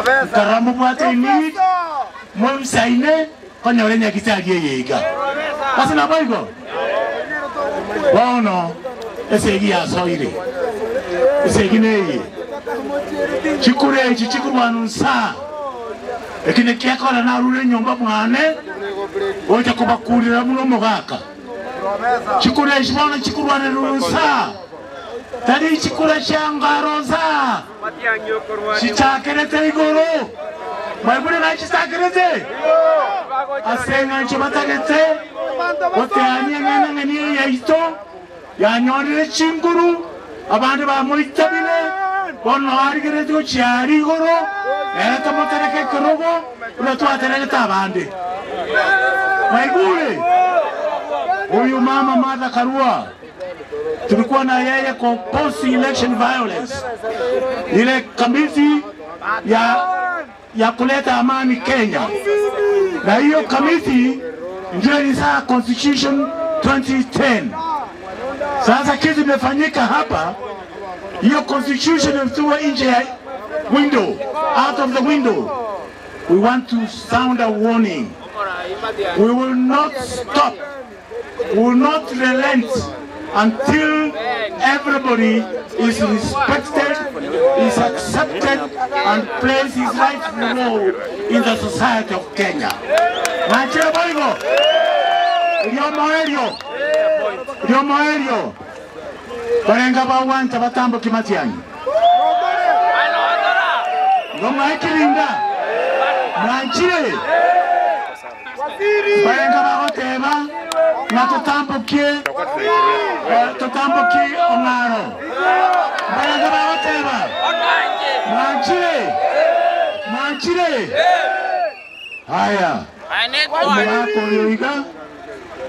Nkarora mobwate need, mobisaine konyora enyagitari eye iga. Ase naboigo? Bono esegi yasoire, esegi neye. Chikura echi chikorwanwa nsa, eki nekiakora narure nyomba mwane gocha kobakurera buna omogaka. Chikura echi bono chikorwanerwa nsa, tari chikura chia ngaro nsa, chichakerete igoro. Mwaigure ng'a chichakerete? Ase engencho batagete goteania eng'enang'eni eye yaito yanyorire chinguru, abande bamoitabire, bono nao arigereretie gochia aria igoro, ere tomotereke ekerogo buna twateregete abande. Mwaigure? Huyu mama Martha Karua tulikuwa na yeye kwa post election violence, ile kamiti ya ya kuleta amani Kenya, na hiyo kamiti ndio ilizaa constitution 2010. Sasa kitu imefanyika hapa, hiyo constitution imetiwa nje ya window, out of the window. We want to sound a warning. We will not stop. We will not relent until everybody is respected, is accepted, and plays his rightful role in the society of Kenya. Mwanchire boigo? Riomoerio, riomoerio, barenga bagwancha batamboki matiang'i. Igo mwaekirinda, mwanchire? Mbarenga bagoteba ng'a totambokie totambokie ong'aro? Mbarenga bagoteba mwanchire? Mwanchire? Haya, omogaka oyo iga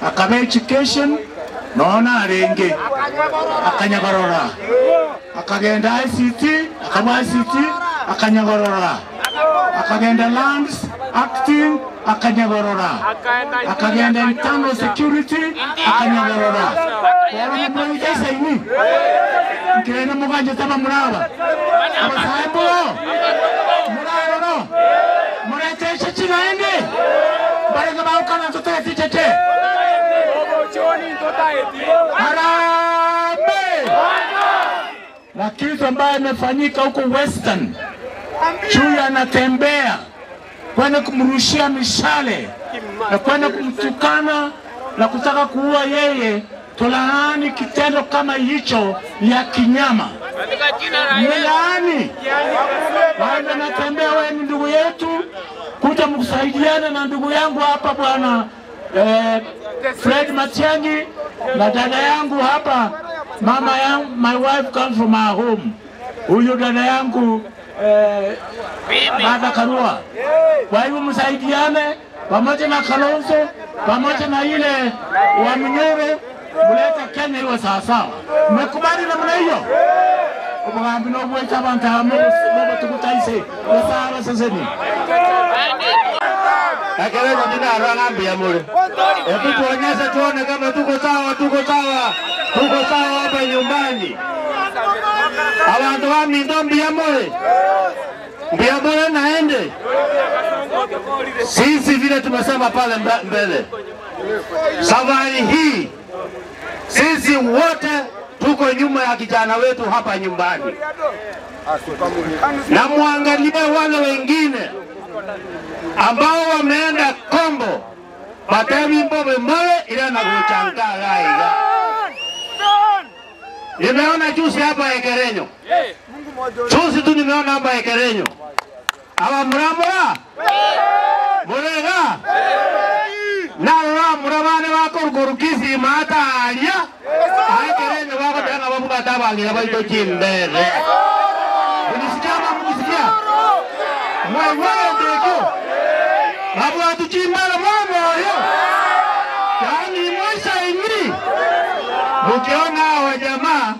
akaba education nonya narenge akanyagorora akagenda ICT akabua ICT akanyagorora akagenda lands acting akanyagorora akagenda internal security akanyagorora bono momoite isaini nkeene moganchete abamura aba abasae mboro moraroro morete echeche naende mbarenge bagokana ntotagete echeche Harambee! Na kitu ambayo imefanyika huko Western, chui anatembea kwenda kumrushia mishale na kwenda kumtukana na kutaka kuua yeye. Tulaani kitendo kama hicho ya kinyama, melaani waenda natembea. Wewe ni ndugu yetu, kuja mkusaidiana na ndugu yangu hapa bwana eh, Fred Matiang'i na dada yangu hapa, mama yangu, my wife comes from our home. Huyu dada yangu eh, Martha Karua. Kwa hivyo msaidiane pamoja na Kalonzo pamoja na ile wa Munyoro, mulete Kenya iwe sawasawa. Mmekubali namna hiyo? Omugambi nobwecha abantu amo nobotugutaise nyasaye abaseseni. Ekerenyo ndinarora mbuya mure. Hebu tuonyeshe tuone kama tuko sawa, tuko sawa, tuko sawa hapa nyumbani. Abantu ba minto mbuya mure, mbuya mure naende. Sisi vile tumesema pale mbe- mbele, safari hii sisi wote tuko nyuma ya kijana wetu hapa nyumbani, na muangalie wale wengine ambao wameenda Kombo batebi mbobe mole ila na kuchangaa gaiga. Nimeona juzi hapa Ekerenyo, juzi tu nimeona hapa Ekerenyo aba muramura murega narora murabane bakorukorukisi mataria aekerenyo bagotanga babugata abangira baito chimbere. Munisikia ama munisikia? Mwaigwere ndekio babwatu chimbere mwamoyo yaani mwisaini mukiona hawa jamaa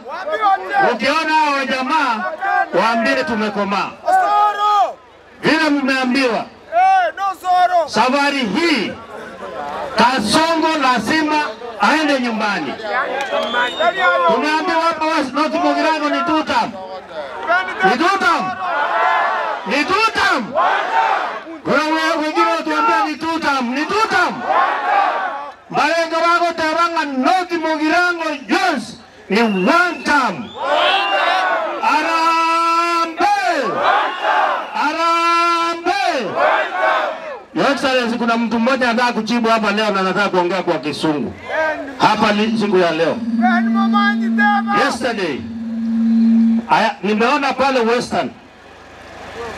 mukiona hawa jamaa waambie tumekomaa vile mmeambiwa. Safari hii Kasongo lazima aende nyumbani. Tumeambiwa hapa West North Mugirango ni two term. Ni two term. Ni two term? Kuna wengine watuambia ni two term, ni two term? Malengo wako tebanga North Mugirango yes ni one term. Harambee! Harambee! Your Excellency, kuna mtu mmoja anataka kujibu hapa leo na anataka kuongea kwa Kisungu hapa siku ya leo. Yesterday aya, nimeona pale Western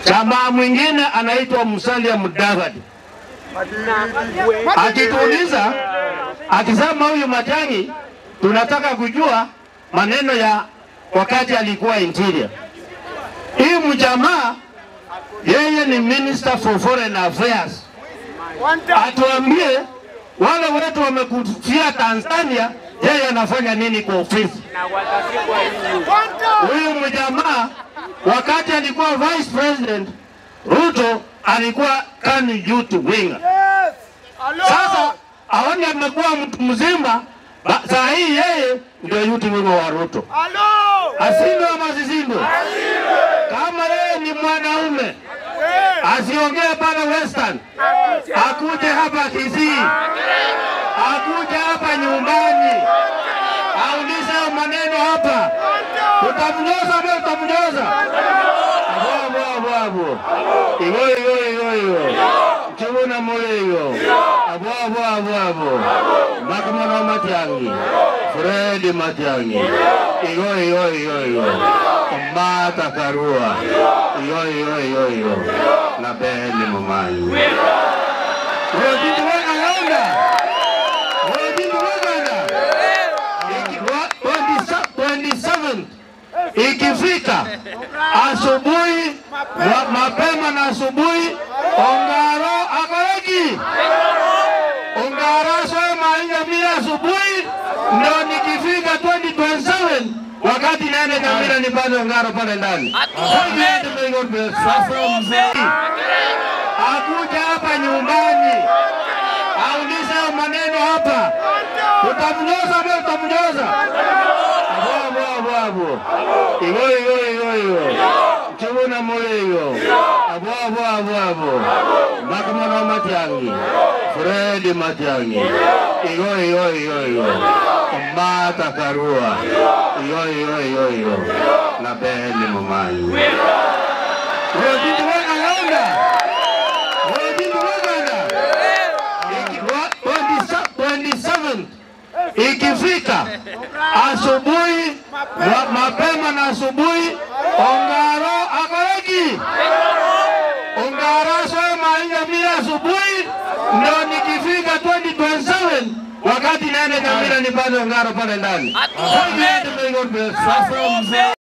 jamaa mwingine anaitwa Musalia Mudavadi akituuliza akisema, huyu Matiang'i tunataka kujua maneno ya wakati alikuwa interior. Hii mjamaa yeye ni minister for foreign affairs, atuambie wale wetu wamekufia Tanzania, yeye anafanya nini kwa ofisi? Huyu mjamaa wakati alikuwa vice president, Ruto alikuwa KANU youth winger. Sasa aone amekuwa mtu mzima, saa hii yeye ndio youth winger wa Ruto. Asindwe ama asisindwe? Kama yeye ni mwanaume asiongee pale Western, akuje hapa Kisii, akuje hapa nyumbani, aulize hayo maneno hapa. Tutamnyoza ama tutamnyoza? Abo abo abo. Igo igo igo igo. Chibuna mule igo. Abo abo abo abo. Makamano Matiang'i. Fred Matiang'i. Igo igo igo igo. Martha Karua. Igo igo igo igo. Na Beni Momanyi. Wajindu waganda. Wajindu waganda. 27 ikifika asubuhi mapema na asubuhi, Ongaro akoreki Ongaro soe mainga mira asubuhi, ndio nikifika 2027 wakati naenda Nyamira nipate Ongaro pale ndani. Sasa mzee Akuja hapa nyumbani aulize hayo maneno hapa, tutamnyoza ama tutamnyoza? Abo abo abo abo. Igo igo igo igo. Chibuna mule igo. Abo abo abo abo. Makamano Matiang'i. Fred Matiang'i. Igo igo igo igo. Martha Karua. Igo igo igo igo. Na Beni Momanyi. Wajindu waganda. Wajindu waganda. 27 ikifika asubuhi mapema na asubuhi, Ongaro akoreki Ongaro soe mainga mira asubuhi, ndio nikifika 2027 wakati naenda Nyamira nipate Ongaro pale ndani. Sasa mzee.